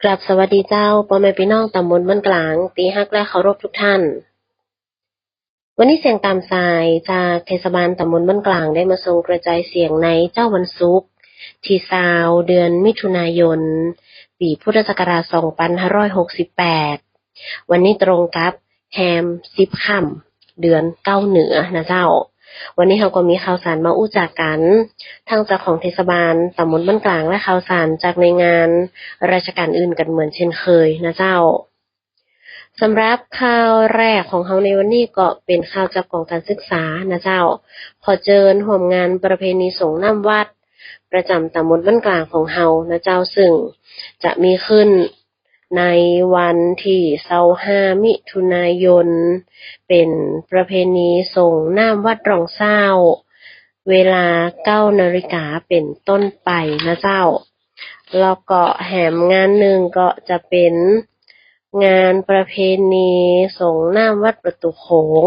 ກາບສະຫວັດດີເຈົ້າ ພໍ່ແມ່ພີ່ນ້ອງຕຳບົນບ້ານກາງທີ່ຮັກ ແລະ ເຄົາລົບທຸກທ່ານ. ວັນນີ້ສຽງຕາມສາຍຈາກເທດສະບານຕຳບົນບ້ານກາງ ໄດ້ມາສົ່ງກະຈາຍສຽງໃນເຊົ້າວັນສຸກ ທີຊາວ ເດືອນມິຖຸນາຍົນ ປີພຸດທະສັກກະລາດ ສອງພັນຫ້າຮ້ອຍຫົກສິບແປດ. ວັນນີ້ຕົງກັບແຮມສິບຄ່ຳ ເດືອນເກົ້າເໜືອນະເຈົ້າ. ວັນນີ້ເຮົາກໍມີຂ່າວສານມາຮູ້ຈັກກັນ ທັງຈາກຂອງເທດສະບານຕຳບົນບ້ານກາງ ແລະ ຂ່າວສານຈາກໜ່ວຍງານລາຊະການອື່ນກັນເໝືອນເຊັ່ນເຄີຍນະເຈົ້າ. ສຳລັບຂ່າວແລກຂອງເຮົາໃນວັນນີ້ກໍເປັນຂ່າວຈາກກອງການສຶກສານະເຈົ້າ. ຂໍເຊີນຮ່ວມງານປະເພນີສົງນ້ຳວັດ ປະຈຳຕຳບົນບ້ານກາງຂອງເຮົານະເຈົ້າ ຊຶ່ງຈະມີຂຶ້ນ ໃນວັນທີຊາວຫ້າມິຖຸນາຍົນ ເປັນປະເພນີສົງນ້ຳວັດຮ່ອງຊາວ ເວລາເກົ້ານາລິກາເປັນຕົ້ນໄປນະເຈົ້າ. ແລ້ວກໍແຮມງານໜຶ່ງກໍຈະເປັນງານປະເພນີສົງນ້ຳວັດປະຕູໂຂງ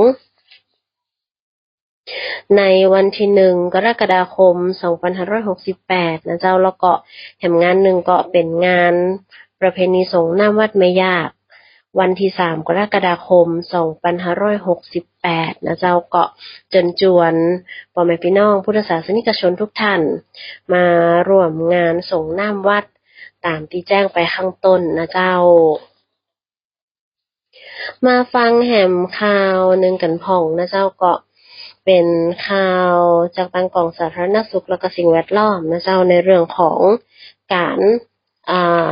ໃນວັນທີໜຶ່ງ ກໍລະກະດາຄົມ ສອງພັນຫ້າຮ້ອຍຫົກສິບແປດນະເຈົ້າ. ແລ້ວກໍແຮມງານໜຶ່ງກໍເປັນງານປະເພນີສົງນ້ຳວັດແມ່ຢາກ ວັນທີສາມ ກໍລະກະດາຄົມ ສອງພັນຫ້າຮ້ອຍຫົກສິບແປດນະເຈົ້າ. ກໍເຊີນຈວນພໍ່ແມ່ພີ່ນ້ອງພຸດທະສາສະນິກະຊົນທຸກທ່ານ ມາຮ່ວມງານສົງນ້ຳວັດ ຕາມທີ່ແຈ້ງໄປຂ້າງຕົ້ນນະເຈົ້າ. ມາຟັງແຮມຂ່າວໜຶ່ງກັນພ້ອມນະເຈົ້າ. ກໍເປັນຂ່າວຈາກທາງກອງສາທາລະນະສຸກ ແລະ ກໍສິ່ງແວດລ້ອມນະເຈົ້າ ໃນເລື່ອງຂອງການ ອ່າ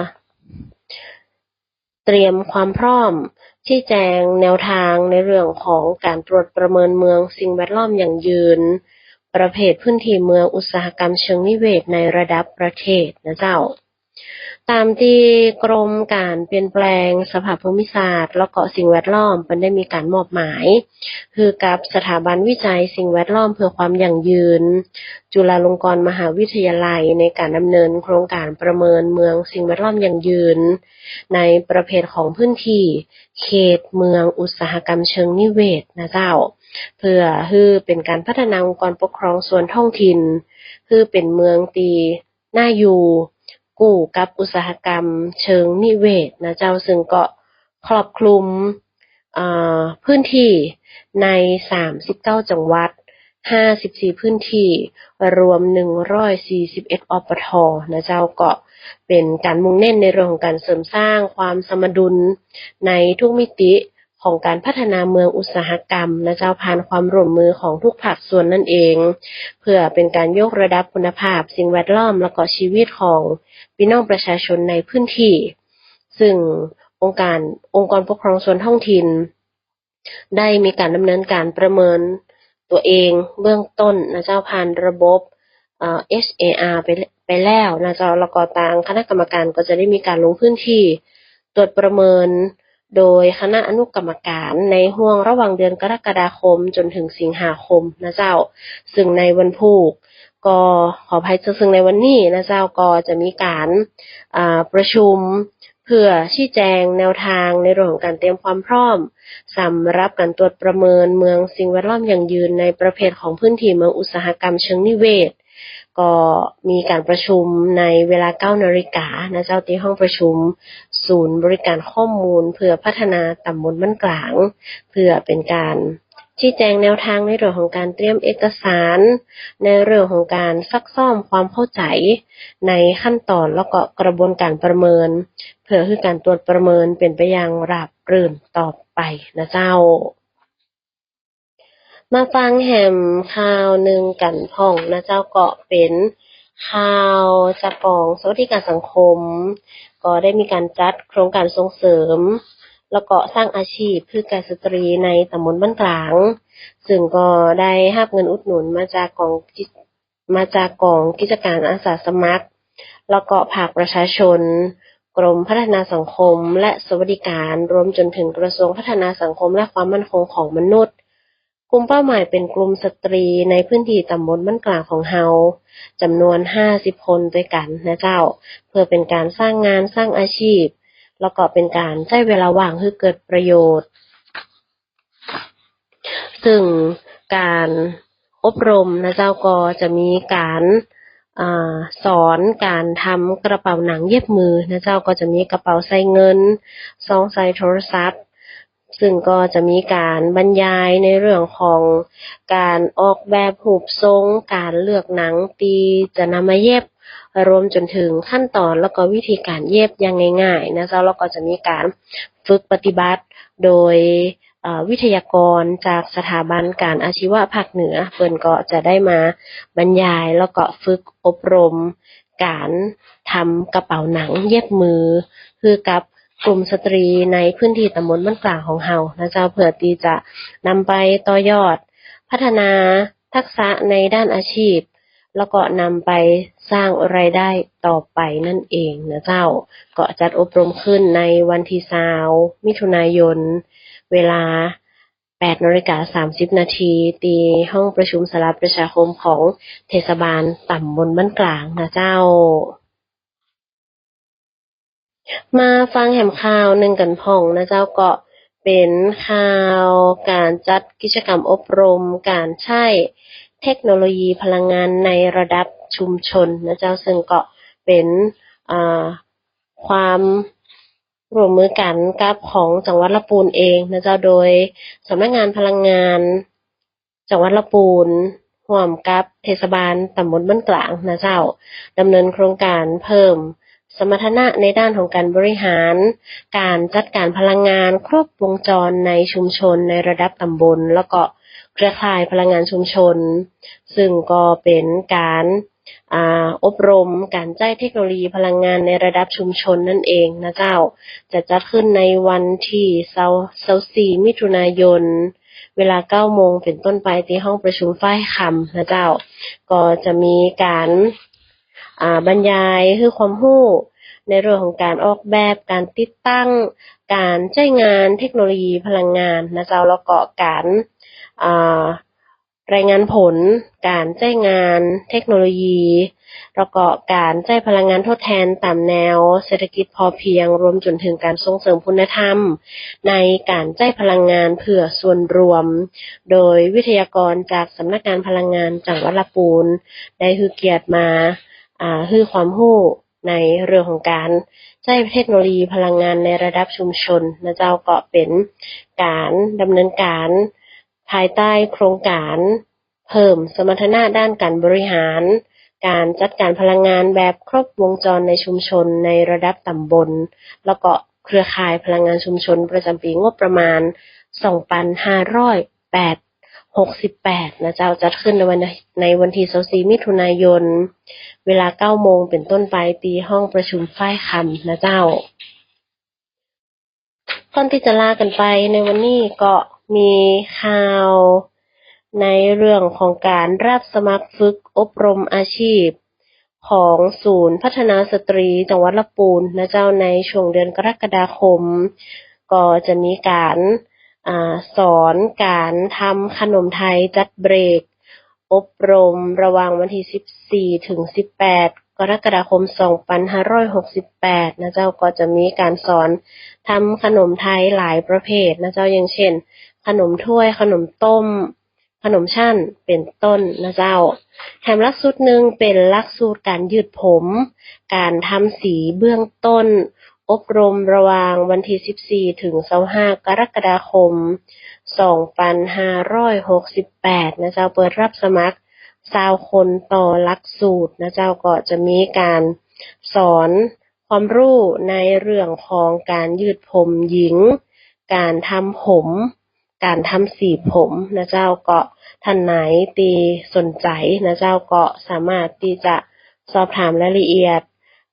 ຕຽມຄວາມພ້ອມ ຊີ້ແຈງແນວທາງໃນເລື່ອງຂອງການຕວດປະເມີນເມືອງສິ່ງແວດລ້ອມຢັ້ງຢືນ ປະເພດພື້ນທີ່ເມືອງອຸດສາຫະກຳເຊີງນິເວດໃນລະດັບປະເທດນະເຈົ້າ. ຕາມທີ່ກົມການປ່ຽນແປງສະພາບພູມິສາດ ແລ້ວກໍສິ່ງແວດລ້ອມ ເພິ່ນໄດ້ມີການມອບໝາຍ ຄືກັບສະຖາບັນວິໄຈສິ່ງແວດລ້ອມເພື່ອຄວາມຢັ້ງຢືນ ຈຸລາລົງກອນມະຫາວິທະຍາໄລ ໃນການດຳເນີນໂຄງການປະເມີນເມືອງສິ່ງແວດລ້ອມຢັ້ງຢືນ ໃນປະເພດຂອງພື້ນທີ່ເຂດເມືອງອຸດສາຫະກຳເຊີງນິເວດນະເຈົ້າ ເພື່ອໃຫ້ເປັນການພັດທະນາອົງກອນປົກຄອງສ່ວນທ້ອງຖິ່ນ ໃຫ້ເປັນເມືອງທີ່ ໜ້າຢູ່ ຄູ່ກັບອຸດສາຫະກຳເຊີງນິເວດນະເຈົ້າ ຊຶ່ງກໍຄອບຄຸມ ເອີ ພື້ນທີ່ໃນສາມສິບເກົ້າຈັງຫວັດ ຫ້າສິບສີ່ພື້ນທີ່ ລວມໜຶ່ງຮ້ອຍສີ່ສິບເອັດ ອປທ ນະເຈົ້າ. ກໍເປັນການມຸ່ງເນັ້ນໃນເລື່ອງຂອງການເສີມສ້າງຄວາມສະມະດຸນໃນທຸກມິຕິ ຂອງການພັດທະນາເມືອງອຸດສາຫະກຳນະເຈົ້າ ຜ່ານຄວາມຮ່ວມມືຂອງທຸກພາກສ່ວນນັ້ນເອງ ເພື່ອເປັນການຍົກລະດັບຄຸນນະພາບສິ່ງແວດລ້ອມ ແລະ ກໍຊີວິດຂອງພີ່ນ້ອງປະຊາຊົນໃນພື້ນທີ່ ຊຶ່ງອົງການ ອົງກອນປົກຄອງສ່ວນທ້ອງຖິ່ນ ໄດ້ມີການດຳເນີນການປະເມີນຕົວເອງເບື້ອງຕົ້ນນະເຈົ້າ ຜ່ານລະບົບ ເອີ ເອັດຊເອອາ ໄປ ໄປແລ້ວນະເຈົ້າ. ແລ້ວກໍທາງຄະນະກຳມະການກໍຈະໄດ້ມີການລົງພື້ນທີ່ ຕວດປະເມີນໂດຍຄະນະອະນຸກຳມະການ ໃນຫ່ວງລະຫວ່າງເດືອນກໍລະກະດາຄົມຈົນເຖິງສິງຫາຄົມນະເຈົ້າ ຊຶ່ງໃນວັນພຸດ ກໍ ຂໍອະໄພ ຊຶ່ງໃນວັນນີ້ນະເຈົ້າ ກໍຈະມີການ ອ່າ ປະຊຸມ ເພື່ອຊີ້ແຈງແນວທາງໃນເລື່ອງຂອງການຕຽມຄວາມພ້ອມ ສຳລັບການຕວດປະເມີນເມືອງສິ່ງແວດລ້ອມຢັ້ງຢືນ ໃນປະເພດຂອງພື້ນທີ່ເມືອງອຸດສາຫະກຳເຊີງນິເວດ ກໍມີການປະຊຸມໃນເວລາເກົ້ານາລິການະເຈົ້າ ທີ່ຫ້ອງປະຊຸມສູນບໍລິການຂໍ້ມູນເພື່ອພັດທະນາຕຳບົນບ້ານກາງ ເພື່ອເປັນການຊີ້ແຈງແນວທາງໃນເລື່ອງຂອງການຕຽມເອກະສານ ໃນເລື່ອງຂອງການຊັກຊ້ອມຄວາມເຂົ້າໃຈໃນຂັ້ນຕອນ ແລ້ວກໍກະບວນການປະເມີນ ເພື່ອໃຫ້ການຕວດປະເມີນເປັນໄປຢ່າງລາບລື່ນຕໍ່ໄປນະເຈົ້າ. ມາຟັງແຮມຂ່າວໜຶ່ງກັນພ້ອມນະເຈົ້າ ກໍເປັນຂ່າວຈາກກອງສະຫວັດດີການສັງຄົມ ກໍໄດ້ມີການຈັດໂຄງການສົ່ງເສີມ ແລ້ວກໍສ້າງອາຊີບໃຫ້ແກ່ສະຕຣີໃນຕຳບົນບ້ານກາງ ຊຶ່ງກໍໄດ້ຮັບເງິນອຸດໜູນມາຈາກກອງ ມາຈາກກອງກິດຈະການອາສາສະໝັກ ແລ້ວກໍພາກປະຊາຊົນ, ກົມພັດທະນາສັງຄົມ ແລະ ສະຫວັດດີການ, ລວມຈົນເຖິງກະຊວງພັດທະນາສັງຄົມ ແລະ ຄວາມໝັ້ນຄົງຂອງມະນຸດ. ກຸ່ມເປົ້າໝາຍເປັນກຸ່ມສະຕຣີໃນພື້ນທີ່ຕຳບົນບ້ານກາງຂອງເຮົາ ຈຳນວນຫ້າສິບຄົນດ້ວຍກັນນະເຈົ້າ, ເພື່ອເປັນການສ້າງງານ, ສ້າງອາຊີບ ແລ້ວກໍເປັນການໃຊ້ເວລາວ່າງໃຫ້ເກີດປະໂຫຍດ. ຊຶ່ງການອົບຮົມນະເຈົ້າ ກໍຈະມີການ ອາ ສອນການທຳກະເປົາໜັງເຢັບມືນະເຈົ້າ, ກໍຈະມີກະເປົາໃສ່ເງິນ, ຊອງໃສ່ໂທລະສັບ, ຊຶ່ງກໍຈະມີການບັນຍາຍໃນເລື່ອງຂອງການອອກແບບຮູບຊົງ, ການເລືອກໜັງທີ່ຈະນຳມາເຢັບ, ລວມຈົນເຖິງຂັ້ນຕອນ ແລ້ວກໍວິທີການເຢັບຢ່າງງ່າຍໆນະເຈົ້າ. ແລ້ວກໍຈະມີການຝຶກປະຕິບັດໂດຍ ເອີ ວິທະຍາກອນຈາກສະຖາບັນການອາຊີວະພາກເໜືອ, ເພິ່ນກໍຈະໄດ້ມາບັນຍາຍ ແລ້ວກໍຝຶກອົບຮົມການທຳກະເປົາໜັງເຢັບມື ຄືກັບກຸ່ມສະຕຣີໃນພື້ນທີ່ຕຳບົນບ້ານກາງຂອງເຮົານະເຈົ້າ, ເພື່ອທີ່ຈະນຳໄປຕໍ່ຍອດພັດທະນາທັກສະໃນດ້ານອາຊີບ ແລ້ວກໍນຳໄປສ້າງລາຍໄດ້ຕໍ່ໄປນັ້ນເອງນະເຈົ້າ. ກໍຈັດອົບຮົມຂຶ້ນໃນວັນທີຊາວ ມິຖຸນາຍົນ ເວລາ ແປດນາລິກາສາມສິບນາທີ ທີ່ຫ້ອງປະຊຸມສາລາປະຊາຄົມຂອງເທດສະບານຕຳບົນບ້ານກາງນະເຈົ້າ. ມາຟັງແຫມຂ່າວໜຶ່ງກັນພ້ອມນະເຈົ້າ, ກໍເປັນຂ່າວການຈັດກິດຈະກຳອົບຮົມການໃຊ້ເທັກໂນໂລຢີພະລັງງານໃນລະດັບຊຸມຊົນນະເຈົ້າ, ເຊິ່ງກໍເປັນ ອາ ຄວາມຮ່ວມມືກັນກັບຂອງຈັງຫວັດລະປູນເອງນະເຈົ້າ, ໂດຍສຳນັກງານພະລັງງານ ຈັງຫວັດລະປູນ ຮ່ວມກັບເທດສະບານຕຳບົນບ້ານກາງນະເຈົ້າ ດຳເນີນໂຄງການເພີ່ມສະມັດຖະນະໃນດ້ານຂອງການບໍລິຫານການຈັດການພະລັງງານຄົບວົງຈອນໃນຊຸມຊົນໃນລະດັບຕຳບົນ ແລ້ວກໍເຄືອຂ່າຍພະລັງງານຊຸມຊົນ, ຊຶ່ງກໍເປັນການ ອາ ອົບຮົມການໃຊ້ເທັກໂນໂລຢີພະລັງງານໃນລະດັບຊຸມຊົນນັ້ນເອງນະເຈົ້າ, ຈະຈັດຂຶ້ນໃນວັນທີຊາວ ຊາວສີ່ ມິຖຸນາຍົນ ເວລາເກົ້າໂມງເປັນຕົ້ນໄປ ທີ່ຫ້ອງປະຊຸມຝ້າຍຄຳນະເຈົ້າ. ກໍຈະມີການ ອາ ບັນຍາຍໃຫ້ຄວາມຮູ້ໃນເລື່ອງຂອງການອອກແບບ, ການຕິດຕັ້ງ, ການໃຊ້ງານເທັກໂນໂລຢີພະລັງງານນະເຈົ້າ, ແລ້ວກໍການ ອາ ລາຍງານຜົນການໃຊ້ງານເທັກໂນໂລຢີ ແລ້ວກໍການໃຊ້ພະລັງງານທົດແທນຕາມແນວເສດຖະກິດພໍພຽງ, ລວມຈົນເຖິງການສົ່ງເສີມຄຸນນະທຳໃນການໃຊ້ພະລັງງານເພື່ອສ່ວນລວມ, ໂດຍວິທະຍາກອນຈາກສຳນັກງານພະລັງງານຈັງຫວັດລະປູນ ໄດ້ໃຫ້ກຽດມາ ອາ ໃຫ້ຄວາມຮູ້ໃນເລື່ອງຂອງການໃຊ້ເທັກໂນໂລຢີພະລັງງານໃນລະດັບຊຸມຊົນນະເຈົ້າ, ກໍເປັນການດຳເນີນການ ພາຍໃຕ້ໂຄງການເພີ່ມສະມັດຖະນະດ້ານການບໍລິຫານການຈັດການພະລັງງານແບບຄົບວົງຈອນໃນຊຸມຊົນໃນລະດັບຕຳບົນ ແລ້ວກໍເຄືອຂ່າຍພະລັງງານຊຸມຊົນ ປະຈຳປີງົບປະມານສອງພັນຫ້າຮ້ອຍແປດ ຫົກສິບແປດນະເຈົ້າ, ຈັດຂຶ້ນໃນວັນ ໃນວັນທີຊາວສີ່ ມິຖຸນາຍົນ ເວລາເກົ້າໂມງເປັນຕົ້ນໄປ ທີ່ຫ້ອງປະຊຸມຝ້າຍຄຳນະເຈົ້າ. ກ່ອນທີ່ຈະລາກັນໄປໃນວັນນີ້ ກໍມີຂ່າວໃນເລື່ອງຂອງການຮັບສະໝັກຝຶກອົບຮົມອາຊີບຂອງສູນພັດທະນາສະຕຣີຈັງຫວັດລະປູນນະເຈົ້າ, ໃນຊ່ວງເດືອນກໍລະກະດາຄົມ ກໍຈະມີການ ອາ ສອນການທຳຂະໜົມໄທຈັດເບຣກ ອົບຮົມລະຫວ່າງວັນທີສິບສີ່ເຖິງສິບແປດ ກໍລະກະດາຄົມ ສອງພັນຫ້າຮ້ອຍຫົກສິບແປດນະເຈົ້າ, ກໍຈະມີການສອນທຳຂະໜົມໄທຫຼາຍປະເພດນະເຈົ້າ, ຢ່າງເຊັ່ນ ຂະໜົມຖ້ວຍ, ຂະໜົມຕົ້ມ, ຂະໜົມຊັ້ນ ເປັນຕົ້ນນະເຈົ້າ. ແຖມຫຼັກສູດໜຶ່ງເປັນຫຼັກສູດການຍືດຜົມ, ການທຳສີເບື້ອງຕົ້ນ, ອົບຮົມລະຫວ່າງວັນທີສິບສີ່ເຖິງຊາວຫ້າ ກໍລະກະດາຄົມ ສອງພັນຫ້າຮ້ອຍຫົກສິບແປດນະເຈົ້າ, ເປີດຮັບສະໝັກຊາວຄົນຕໍ່ຫຼັກສູດນະເຈົ້າ, ກໍຈະມີການສອນຄວາມຮູ້ໃນເລື່ອງຂອງການຍືດຜົມຍິງ, ການທຳຜົມ, ການທຳສີຜົມນະເຈົ້າ. ກໍທ່ານໃດທີ່ສົນໃຈນະເຈົ້າ, ກໍສາມາດທີ່ຈະສອບຖາມລາຍລະອຽດ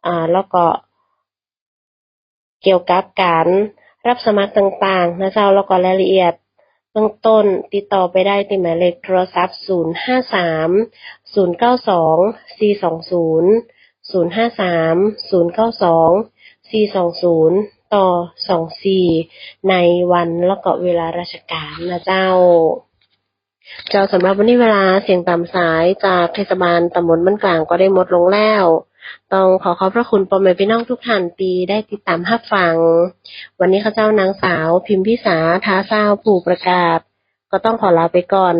ອາ ແລ້ວກໍ ກ່ຽວກັບການຮັບສະໝັກຕ່າງໆນະເຈົ້າ, ແລ້ວກໍລາຍລະອຽດເບື້ອງຕົ້ນ ຕິດຕໍ່ໄປໄດ້ທີ່ໝາຍເລກໂທລະສັບ ສູນຫ້າສາມ ສູນເກົ້າສອງ ສີ່ສອງສູນ ສູນຫ້າສາມ ສູນເກົ້າສອງ ສີ່ສອງສູນ ຕໍ່ສອງສີ່ ໃນວັນ ແລ້ວກໍເວລາລາຊະການນະເຈົ້າ. ເຈົ້າ, ສຳລັບວັນນີ້ເວລາສຽງຕາມສາຍຈາກເທດສະບານຕຳບົນບ້ານກາງກໍໄດ້ໝົດລົງແລ້ວ. ຕ້ອງຂໍຂອບພະຄຸນພໍ່ແມ່ພີ່ນ້ອງທຸກທ່ານທີ່ໄດ້ຕິດຕາມຮັບຟັງ. ວັນນີ້ຂ້າເຈົ້ານາງສາວ ພິມພິສາ ທາຊາວ ຜູ້ປະກາດ ກໍຕ້ອງຂໍລາໄປກ່ອນ.